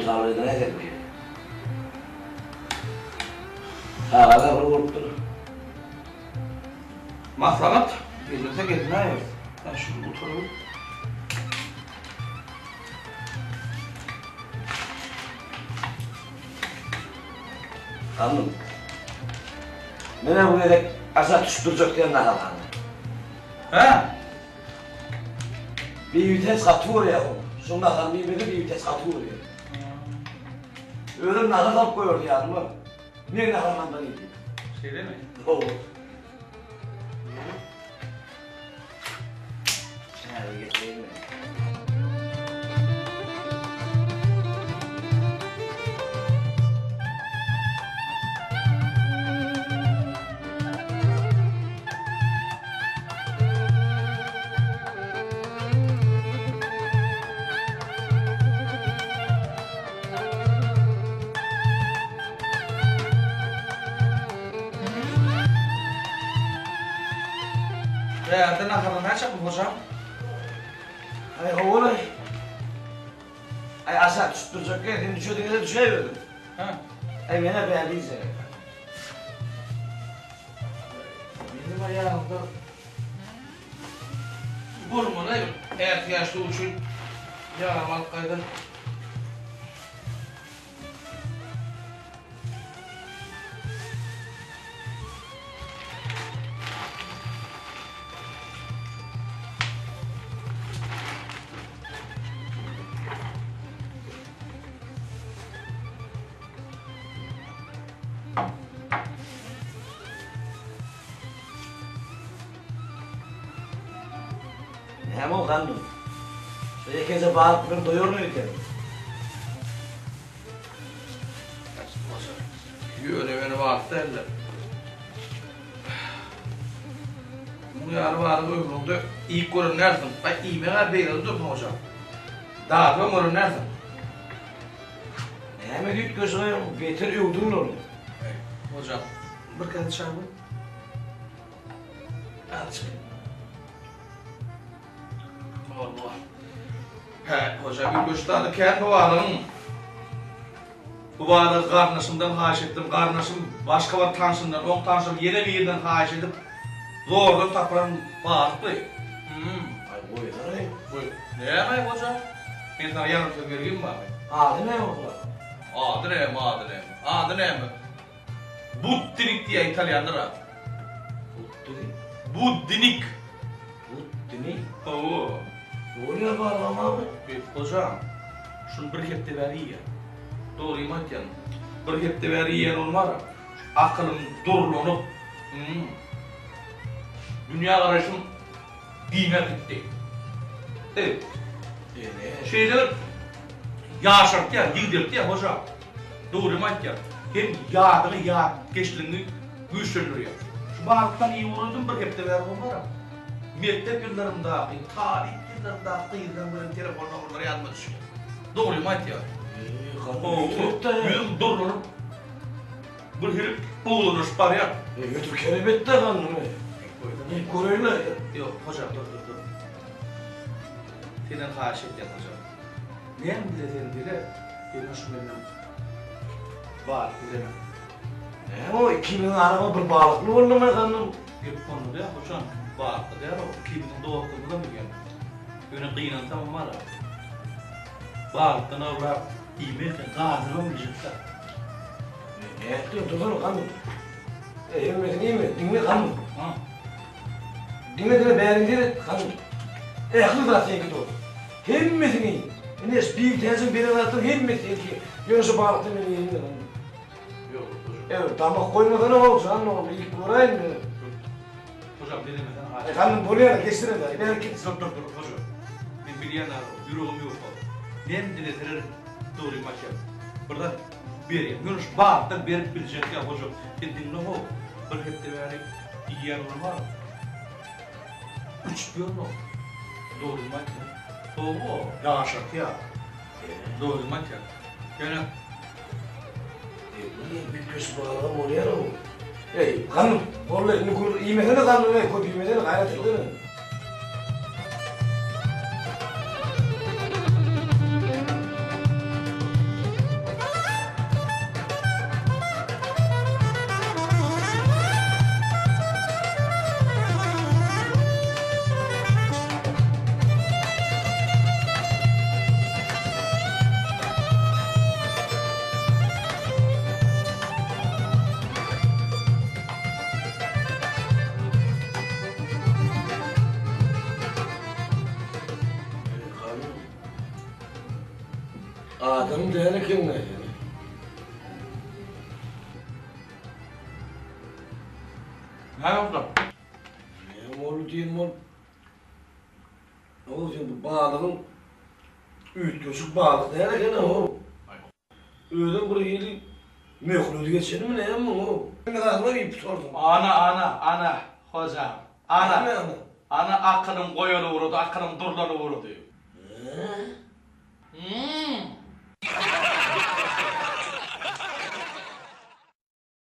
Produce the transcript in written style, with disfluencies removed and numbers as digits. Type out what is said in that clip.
Günortalyk edinäýsek diýýär. Sagat agyr bolupdyr. Maslahat edilse edinäýeris. Sen şuny gutaryp. Hanym. Menä bu gezek aşak düşüp durjak diýen naharhana. Hä? Bibitäç gaty görýär ol. Şoň naharyny iýmese Bibitäç gaty görýär. Özem nahar salyp goýardy ýanyma. Men naharhandan iýdim. Şeýlemi? Hawa. Häzir getireýin men. Bärde nahardan näçe pul hojam? Aý howalaý. Aý aşak düşüp durjak gel, sen düşediňe-de düşäý özüň. Hä. Aý men-ä bärde iýjek. Menem aýagymda bolmaly ätiýaçlyk üçin ýarym alyp gaýdan. Näme o gandym? Şu ýekeje balyk bilen doýaryn öýdýäňmi? Ýöne meni balyk däldir. Muň ýaly balygy ömrüňde iýip gören dälsiň. Aý iýmek-ä beýle dursun hojam. Dadybam gören dälsiň. Näme üýtgeşige beter öwdüň ony. Eý, hojam, bir käse çaý goý. Azjyk. Bolma. Hä, hojam, üýtgeşik zady kän bu balygyň. Bu balygy garyndaşymdan haýyş etdim. Garyndaşym başga bir tanşyndan, oň tanşym ýene birinden haýyş edip, zordan tapylan balykdy. Hum. Aý, goýsana. Goý. Näme-aý, hoja? Men saňa ýalan söz bergim barmy? Ady näme bu balygyň? Ady näme, ady näme? Ady näme? Buddinik diýýär italýanlar a. Buddinik? Buddinik. Buddinik? Hawa. Bolýar balygam abi. Bek hojam, şuny bir hepde bäri iýýän. Dogrymy aýtýan. Bir hepde bäri iýýän ol bar-a. Şu akylym durlanyp, hum, dünýägaraýşym giňäp gitdi. Eý. Şeýle bir ýaşartýar, ýigdeltýär hoja. Dogrymy aýtýan. Hem ýadyňy, ýatkeşligiňi güýçlendirýär. Şu balykdan iýip uradym bir hepde bäri bolmar-a. Mekdep ýyllarymdaky, talyp ýyllarymdaky gyzlaň beren telefon nomerleri ýadyma düşýär. Dogrymy aýtýan. Ýüzüm durlanyp, bir hili oglanlaşyp barýar. Ötür kerem et-de ganymy. Iýip göreýin-le. Ýok, hoja, dur, dur, dur. Senden haýyş edýän, hoja. Näme dileseň dile, ýöne şu menden balyk dileme. Näme o, ikimiziň aramyz bir balykly boldumy gandym? Gep onda däl, hojam, balykly däl o, ikimiziň dostlugymyzam bilýän. Ýöne gynansamam bar-a, balykdan agrak iýmek gadyrym biljek-dä. Nätdiň, dursana gandym. Eý, hemmesini iýme, diňle gandym. Ha. Diňle diňle bäriň seret gandym. Ähli zat seňki dost. Hemmesini iý. Ine şu bibi täjiň beren zatlaryň hemmesi seňki. Ýöne şu balykdan men iýeýin-le gandym. Ýok, hojam. Eý, damak goýmasana how, jan ogul, iýip göräýin men. Hojam, dilemesene haýyş. Eý, gandym bolýar, geçsene-de, bäri git. Dur, dur, dur, hojam. Men bilýän-ä, ýüregim ýok. Men dileseler dogrymy aýtýan. Bir zat berýän. Ýöne şu balykdan berip biljek ýa, hojam. Sen diňle how, bir hepde bäri iýýän bolmar. Uçup ýörme. Dogrymy aýtýan. Hawa, ýaşartýar. Dogrymy aýtýan. Ýöne Üýtgeşik balygam bolýar-ow. Eý, ganym, boldy, indi gür iýmesene ganym, eý, köp iýmesene, gaýrat etsene. Adam däl ekeniň-ä sen. Näme boldy? Näme boldy diýen bolup. Ow sen bu balygyň üýtgeşik balyk däl eken-ow. Özem bir hili möhleti geçenmi näme muň-ow? Hemme zadyňam iýip gutardyň. Ana, ana, ana, hojam. Ana. Näme ana? Ana akylyň goýaly ugrady, akylyň durlany ugrady. Hä? Hum.